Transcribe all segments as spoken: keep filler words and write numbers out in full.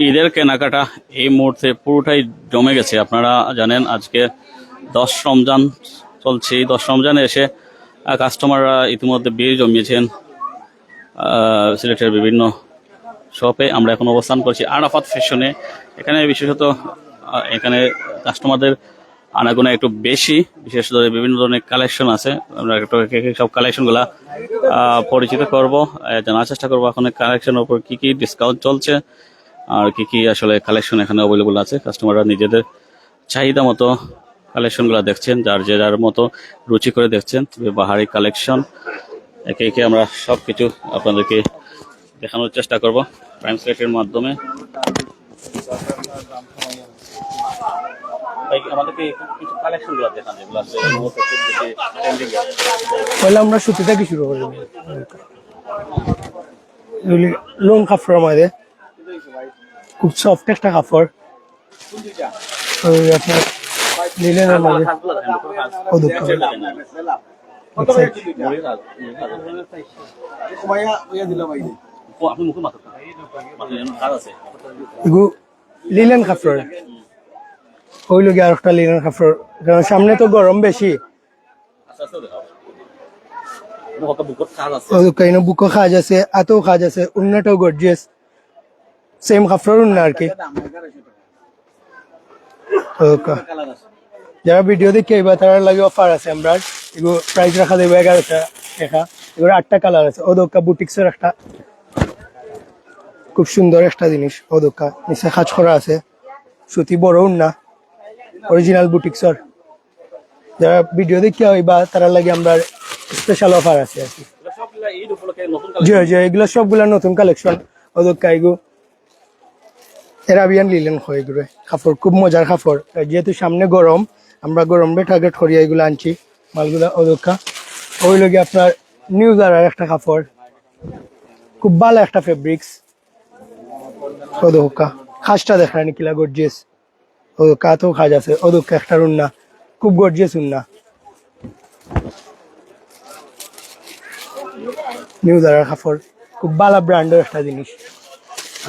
ঈদের কেনাকাটা এই মুহূর্তে পুরোটাই জমে গেছে। আপনারা জানেন, আজকে দশ রমজান চলছে। এই দশ রমজানে এসে কাস্টমাররা ইতিমধ্যে ভিড় জমিয়েছেন। আহ, সিলেটের বিভিন্ন শপে আমরা এখন অবস্থান করছি আরাফাত ফ্যাশনে। এখানে বিশেষত, আহ, এখানে কাস্টমারদের আনাগোনা একটু বেশি, বিশেষ করে বিভিন্ন ধরনের কালেকশন আছে। আমরা একটু এক এক সব কালেকশনগুলা, আহ, পরিচিত করব, আহ, জানার চেষ্টা করবো এখন কালেকশনের উপর কি কি ডিসকাউন্ট চলছে আর কি কি আসলে কালেকশন এখানে অ্যাভেলেবল আছে। কাস্টমাররা নিজেদের চাহিদা মতো কালেকশনগুলো দেখছেন, যার যে যার মতো রুচি করে দেখছেন। তবে বাহারি কালেকশন একে একে আমরা সব কিছু আপনাদেরকে দেখানোর চেষ্টা করব প্রাইম সিলেটের মাধ্যমে। ভাই, আমাদেরকে কিছু কালেকশনগুলো দেখান, যেগুলো আছে এই মুহূর্তে খুব বেশি ট্রেন্ডিং। পয়লা আমরা সুতি থাকি শুরু করি। এগুলি লুন কাপড়ের মাঝে খুব সফট একটা কাপড়। ওই আপনার লিনেনের মাঝে। ও, দুঃখ। এক সাইড। এগু লিনেন কাপড়। ওই লগে আর একটা লিনেন কাপড়, কারণ সামনে তো গরম বেশি। ও, দুঃখ, এনে বুকো কাজ আছে, আতেও কাজ আছে, উন্নাটাও গর্জিয়াস। সেম কাপড়ের উন্না আর কি। ওকে। যারা ভিডিও দেখে আইবা, তারার লাগি অফার আছে আমরা। এগুলো প্রাইস রাখা যাবে এগারোশো টাকা। এগুলো আটটা কালার আছে। ও দোকা বুটিক্সের একটা খুব সুন্দর একটা জিনিস। ও দোকা নিচে কাজ করা আছে, সুতি বড় উন্না, অরিজিনাল বুটিক্সের। যারা ভিডিও দেখে আইবা, তারার লাগি আমরা স্পেশাল অফার আছে আর কি। জি, জি, এগুলো সবগুলা নতুন কালেকশন। ও দোকা এগু এরাবিয়ান লিনেন হয় এগুলো। কাপড় খুব মজার কাপড়। যেহেতু সামনে গরম, আমরা গরমরে টার্গেট করিয়া এগুলো আনছি। মালগুলা ও দোকা। ওই লগে আপনার নিউ জারার একটা কাপড়, খুব ভালো একটা ফেব্রিক্স। ও দোকা, কাজটা দেখেন কিলা গর্জিয়াস। ও দোকা তো কাজ আছে, ও দোকা একটা উন্না, খুব গর্জিয়াস উন্না। নিউ জারার কাপড়, খুব ভালো ব্র্যান্ডের একটা জিনিস।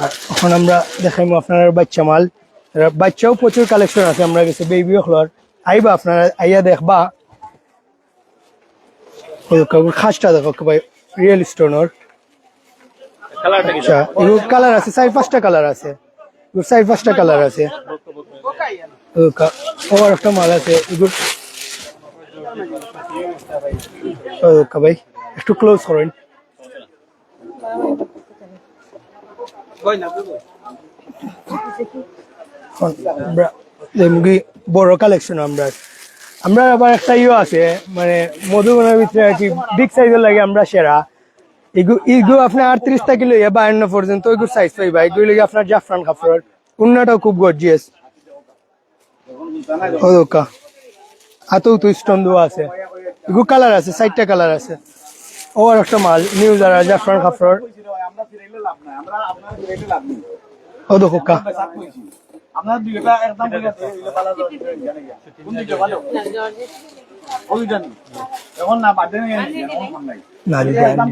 আর এখন আমরা দেখাইমু আপনার বাচ্চা মাল। এরা বাচ্চাও প্রচুর কালেকশন আছে আমরা গেছে, বেবি অকলর। আইবা আপনারা, আইয়া দেখবা। ও দোকা, কাজটা দেখো ভাই, রিয়েল স্টোনর। আচ্ছা, এগুলো কালার আছে, চার পাঁচটা কালার আছে। এগুলো চার পাঁচটা কালার আছে। ও দোকা, ও আর একটা মাল আছে। এগুলো, ও দোকা ভাই, একটু ক্লোজ করেন। আমরা যেমনি বড় কালেকশন আমরা, আমরা আবার একটা ইয়ে আছে, মানে মধুবনের ভিতরে আর কি, বিগ সাইজের লাগে আমরা সেরা। এগু এগু আপনার আটত্রিশ থাকি লইয়া বায়ান্ন পর্যন্ত এগুর সাইজ পাইবা। এগুলো লাগে আপনার জাফরান কাপড়, উন্নাটাও খুব গর্জিয়াস। ও দোকা, আতেও তো স্টোন দেওয়া আছে। এগু কালার আছে, চারটা কালার আছে। ও আর একটা মাল, নিউ জারা জাফরান কাপড়। ও দেখো কা। না, দিদি, আনি।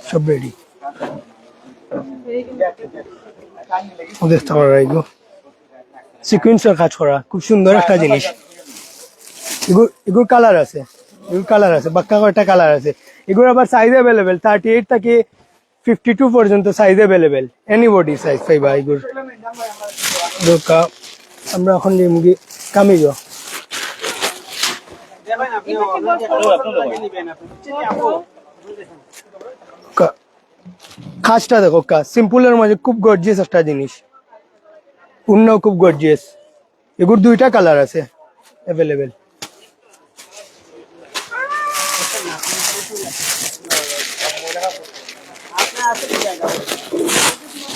সব রেডি। ও দেখতে পারো এগু। সিকোয়েন্সের কাজ করা, খুব সুন্দর একটা জিনিস। এগুর, এগুর কালার আছে, এগুর কালার আছে, বাক্কা কয়টা কালার আছে। এগুর আবার সাইজ অ্যাভেলেবেল, থার্টি এইট থাকি ফিফটি টু পর্যন্ত size available, any body size পাইবা এগুর। দোকা, আমরা এখন নিমুগি কামিজ। কা-, কাজটা দেখো কা, সিম্পলের মাঝে খুব গর্জিয়াস একটা জিনিস, উন্নাও খুব গর্জিয়াস। এগুর দুইটা কালার আছে অ্যাভেলেবেল।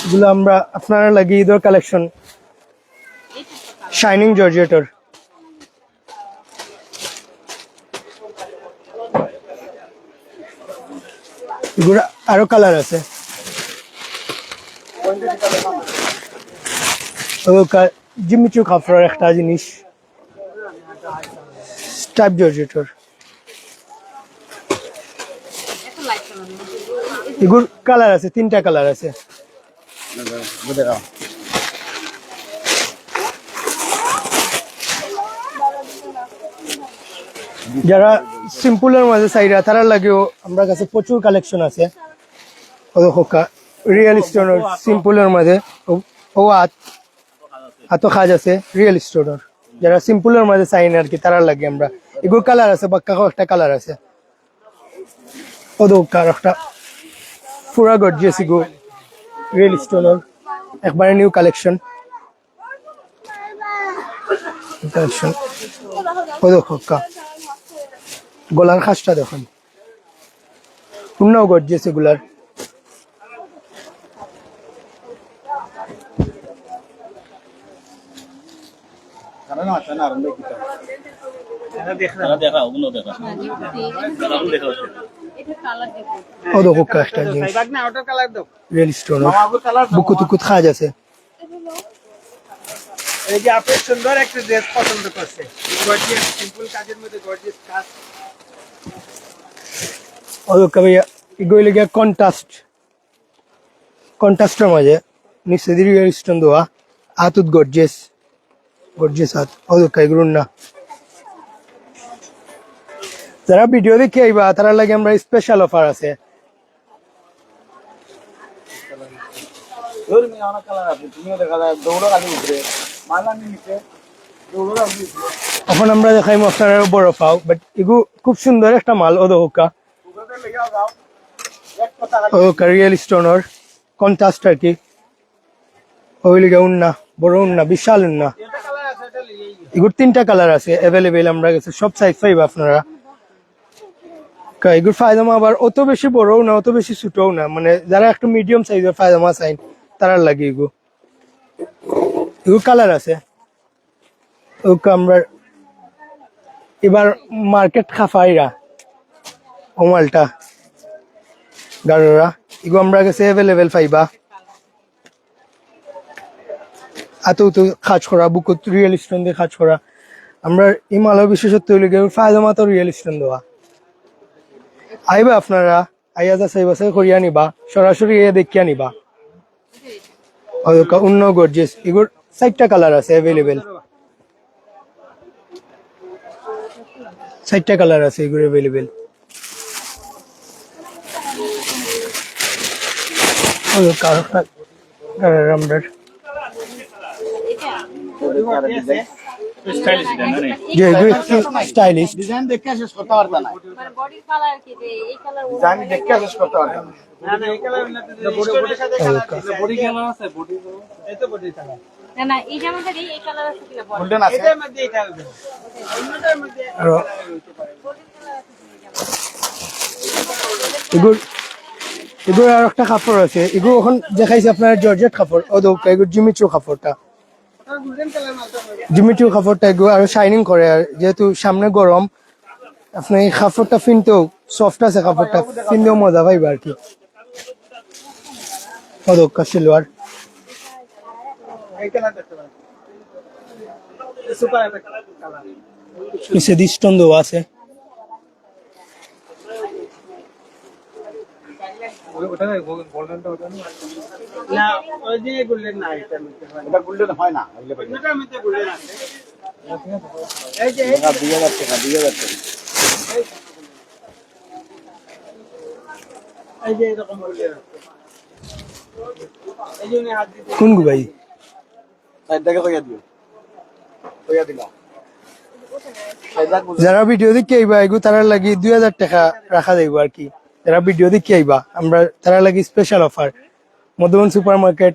এগুলো আমরা আপনারা লাগি ঈদর কালেকশন, শাইনিং জর্জেটর। এগুলো আরো কালার আছে। ও কা-, জিমিচু কাপড়ের একটা জিনিস, স্ট্রাইপ জর্জেটর। এগুর কালার আছে, তিনটা কালার আছে। যারা সিম্পলের মাঝে চাইরা, তারার লাগিও আমরার কাছে প্রচুর কালেকশন আছে। ও দেখো, রিয়েল স্টোনর সিম্পলের মাঝে, ও, ও আত, আতো কাজ আছে রিয়েল স্টোনর। যারা সিম্পলের মাঝে চাইন আর কি, তারার লাগি আমরা। এগুর কালার আছে, বাক্কা কয়েকটা কালার আছে। ও দেখো, আর একটা পুরা গর্জিয়াস এগু রিয়েল স্টোনর, একবারে নিউ কালেকশন। কালেকশন। ও দেখো, কা-, গলার খাসটা দেখুন, পুরাও গর্জিয়াস এগুলার। ও দেখো, একটা জিনিস। রিয়েল স্টোনর, বুকুত টুকুত কাজ আছে। এই যে আপনি সুন্দর একটা ড্রেস পছন্দ করছে, গর্জিয়াস সিম্পল কাজের মধ্যে গর্জিয়াস কাজ। ও দেখো ভাইয়া, এগু অইলো গিয়া কন্ট্রাস্ট, কন্ট্রাস্টের মাঝে নিচে দিয়ে রিয়েল স্টোন দেওয়া, আতুত গর্জিয়াস, গর্জিয়াস আত। ও দেখো, এগুর না। যারা ভিডিও দেখি আইবা, তারার লাগি আমরা স্পেশাল অফার আছে। ধর মিয়া, অনেক কালার আছে, তুমিও দেখা যায়, দৌড়ো খালি উপরে, মাল আমি নিচে, দৌড়ো খালি উপরে। এখন আমরা দেখাইমু আপনারা বড় পাও, but এগু খুব সুন্দর একটা মাল, ও দেখউক্কা। ও দেখউক্কা, রিয়েল স্টোনর কন্ট্রাস্ট আর কি। ওই লিগে উন্না, বড় উন্না, বিশাল উন্না। এগুর তিনটা কালার আছে অ্যাভেলেবল আমরার কাছে, সব সাইজ পাইবা আপনারা। কা-, এগুর পায়জামা আবার অত বেশি বড়ও না, অত বেশি ছোটও না, মানে যারা একটু মিডিয়াম সাইজের পায়জামা চাইন, তারার লাগি এগু। এগুর কালার আছে। ওকে, আমরা এবার মার্কেট খাফাইরা, ও মালটা গারোরা, এগু আমরার কাছে অ্যাভেলেবল পাইবা। আতো তো কাজ করা, বুকুত রিয়েল স্টোন দিয়ে কাজ করা। আমরার এই মালর বিশেষত্ব অইলো গিয়া পায়জামাত রিয়েল স্টোন দেওয়া। আইবা আপনারা, আইয়া যাচাই বাছাই করিয়া নিবা, সরাসরি আইয়া দেখিয়া নিবা। ওই ওকা উন্না গর্জিয়াস, এগুর চাইরটা কালার আছে অ্যাভেলেবল, চাইরটা কালার আছে এগুর অ্যাভেলেবল। ওই ওকা আরেকটা কালার আমরার। স্টাইলিশ এটা, না নি? যে এগুর একটু স্টাইলিশ। ডিজাইন দেখে শেষ করতে পারতা না। মানে বডির কালার কি যে এই কালার, ডিজাইন দেখে শেষ করতে পারতা না। না, না, এই কালার না, তো স্টোনের সাথে কালার ওকে। দিছে। বডি কালার আছে, বডি কালার। এই তো বডি কালার। না, না, এই যেমন ধরি, এই কালার আছে কিনা বলো। গোল্ডেন আছে। এটার মধ্যে এটা হবে। অন্যটার মধ্যে আরো একটা কালার হইতে পারে। এগুর, এগুর আরেকটা কাপড় আছে। এগু এখন দেখাইছি আপনারা জর্জেট কাপড়। ও দেখউক্কা, এগুর জিমিচু কাপড়টা। জিমিচু কাপড়টা এগু আরো শাইনিং করে, আর যেহেতু সামনে গরম, আপনে এই কাপড়টা পিনতেও সফট আছে, কাপড়টা পিনতেও মজা পাইবা আর কি। ও দেখউক্কা সিলভার। নিচে দি স্টোন দেওয়া আছে। ওটা না, গোল্ডেনটা ওটা না। না, ওই যে গোল্ডেন না, এটা মধ্যে হয় না। এটা গোল্ডেন হয় না, অইলে পারে। এটার মধ্যে গোল্ডেন আছে। এই যে, এই যে। টাকা, দুই হাজার টাকা, দুই হাজার টাকা। এই যে এরকম গোল্ডেন আছে। এই যে উনি হাত দিতে কোন গো ভাই? সাইড থেকে কইয়া দিও। কইয়া দিলাম। সাইড রাখ বুঝো। যারা ভিডিও দেখি আইবা, এগু তারার লাগি দুই হাজার টাকা রাখা যাইবো আর কি। যারা ভিডিও দেখি আইবা, আমরা তারার লাগি special offer. Madhuban super market,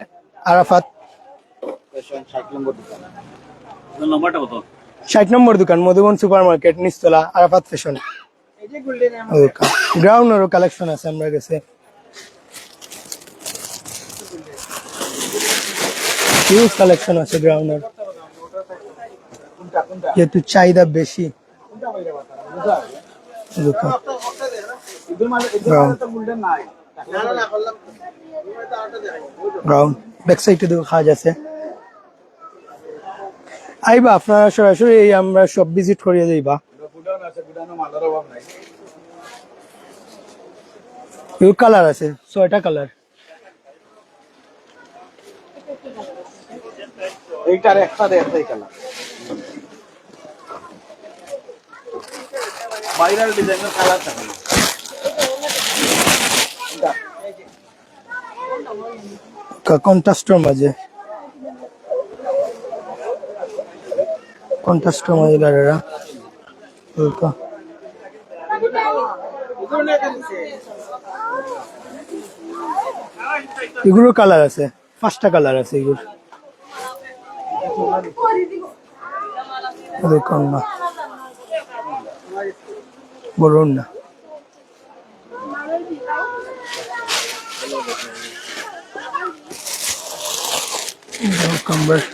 Arafat. ষাট নম্বর দোকান। নম্বরটা কত? ষাট নম্বর দোকান, মধুবন সুপার মার্কেট, নিচতলা, আরাফাত ফ্যাশন। ওকে। গ্রাউন্ডেরও কালেকশন আছে আমরার কাছে। হিউজ কালেকশন আছে গ্রাউন্ডের, যেহেতু চাহিদা বেশি। ওকে। গ্রাউন্ড, গ্রাউন্ড, ব্যাক সাইডে দেখো কাজ আছে। আইবা আপনারা সরাসরি, এই আমরা সব ভিজিট করিয়া যাইবা। এগুর কালার আছে, ছয়টা কালার। এইটার একটা দেয়, একটা এখানে। ভাইরাল ডিজাইনের কালার থাকে না। কন্ট্রাস্টর মাঝে, কন্ট্রাস্টর মাঝে গাড়ারা। এগুলো কালার আছে, পাঁচটা কালার আছে এগুলো। দেখুন না, বলুন না। Welcome back।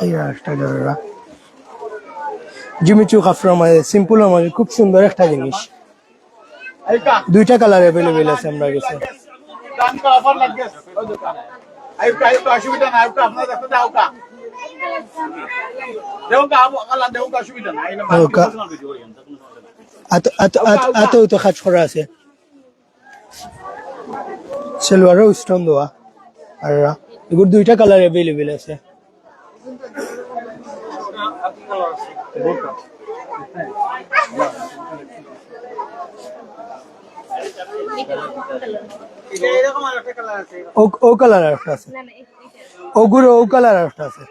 এই একটা ধরো। জিমিচু কাপড়র মাঝে, সিম্পলর মাঝে খুব সুন্দর একটা জিনিস। দুইটা কালার অ্যাভেলেবল আছে আমরার গেছে। দাম তো অফার লাগে। ওই দোকানে। আইউকা, আইউকা, অসুবিধা নাই, আইউকা, আপনারা দেখতে দাও কা। দেও কা, আবু, কালার দেও কা, অসুবিধা নাই। এই নাম্বার। ওকা। আত, আত, আত, আতো তো কাজ করা আছে। সেলোয়ারও স্টোন দেওয়া। আর এগুলো দুইটা কালার অ্যাভেলেবল আছে। ও, ও কালার আরেকটা আছে। ওগুলো ও কালার আরেকটা আছে।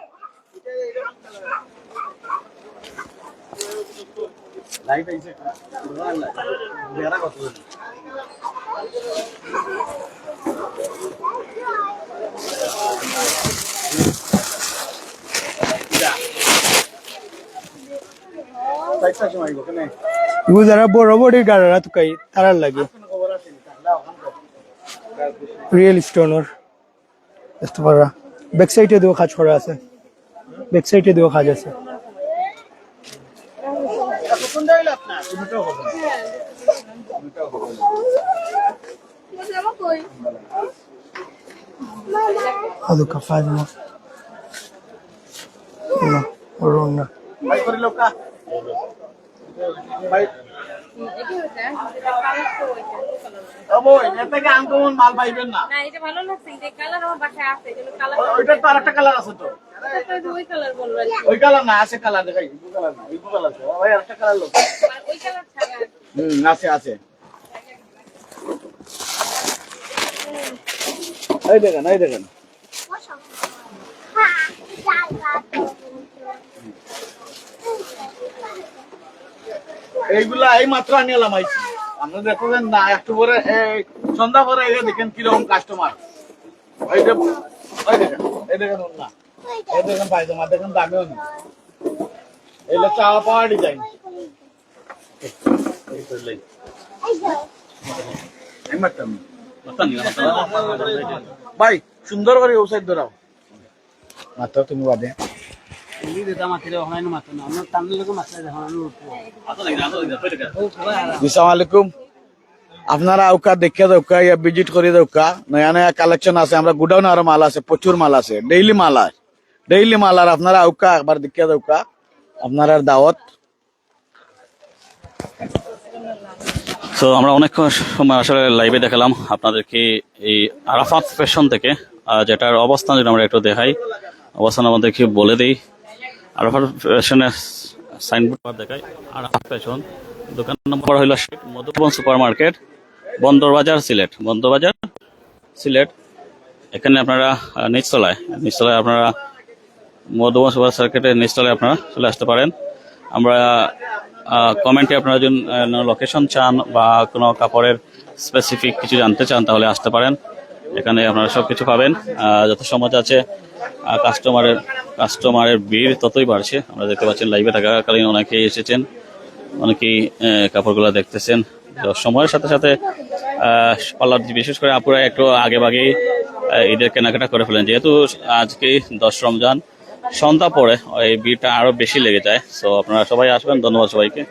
এগুলো যারা বড় বডির গাড়ারা তুকাই, তারার লাগে। রিয়েল স্টোনর। বুঝতে পাররা? ব্যাক সাইডে দিয়েও কাজ করা আছে, ব্যাক সাইডে দিয়েও কাজ আছে। আদু কাফা জমা। না, ওর না। ভাই, হুম, এটা হচ্ছে, হ্যাঁ, এটা কালার তো ওইটা, ব্লু কালার। ও বই, এর থেকে আনকমন মাল পাইবেন না। না, এটা ভালো লাগছে, এটা কালার আমার বাসায় আছে, এই জন্য কালার ও, ওইটার তো আরেকটা কালার আছে তো। ওটা তো ওই কালার বলবো আর কি। ওই কালার না, আছে কালার দেখাই, এই কালার না, এই কালার আছে। ও ভাই, আরেকটা কালার লো। আর ওই কালার ছাড়া। হুম, আছে, আছে। এই দেখেন, এই দেখেন। এইগুলা এই মাত্র আনিয়া লামাইছি। আপনারা দেখবেন না, একটু পরে, এই সন্ধ্যা পরে এসে দেখেন কিরকম কাস্টমার। এই যে, এই দেখেন, এই দেখেন ওড়না, এই দেখেন পায়জামা, দেখেন দামিও নেই। এগুলো চাওয়া পাওয়া ডিজাইন। এই তো লেগ। এই মারতাম। মারতাম না, মারতাম না। ভাই, সুন্দর করে ও সাইড ধরাও। মাত্র তুমি বাদে। এমনি দিতাম মাত্র, ওখানে মাত্র না। আমরা টানলে লোক মাত্র দেখো, আমি উঠবো। আসসালামু আলাইকুম। আপনারা আউক্কা দেখিয়া যাউক্কা, ইয়া ভিজিট করি যাউক্কা। নয়া নয়া কালেকশন আছে, আমরা গোডাউনে আরো মাল আছে, প্রচুর মাল আছে, ডেইলি মাল আছে, ডেইলি মাল। আর আপনারা আউক্কা একবার দেখিয়া যাউক্কা, আপনারার দাওয়াত। তো আমরা অনেক সময় আসলে লাইভে দেখালাম আপনাদেরকে এই আরাফাত ফ্যাশন থেকে, আহ, যেটার অবস্থান যদি আমরা একটু দেখাই, অবস্থান আমাদেরকে বলে দিই। আরাফাত ফ্যাশনের সাইনবোর্ড দেখাই, আরাফাত ফ্যাশন, দোকান নম্বর হইল ষাট, মধুবন সুপার মার্কেট, বন্দরবাজার, সিলেট, বন্দরবাজার, সিলেট। এখানে আপনারা, আহ, নিচতলায়, নিচতলায় আপনারা মধুবন সুপার মার্কেটের নিচতলায় আপনারা চলে আসতে পারেন। আমরা, আহ, কমেন্টে আপনারা যদি, আহ, লোকেশন চান বা কোনো কাপড়ের স্পেসিফিক কিছু জানতে চান, তাহলে আসতে পারেন। এখানে আপনারা সব কিছু পাবেন। আহ, যত সময় যাচ্ছে, আহ, কাস্টমারের, কাস্টমারের ভিড় ততই বাড়ছে। আমরা দেখতে পাচ্ছেন, লাইভে থাকাকালীন অনেকেই এসেছেন, অনেকেই, আহ, কাপড়গুলো দেখতেছেন। তো সময়ের সাথে সাথে, আহ, পার্লার, বিশেষ করে আপুরা একটু আগে ভাগেই, আহ, ঈদের কেনাকাটা করে ফেলেন, যেহেতু আজকেই দশ রমজান, সন্ধ্যা পরে এই ভিড়টা আরো বেশি লেগে যায়। তো আপনারা সবাই আসবেন, ধন্যবাদ সবাইকে।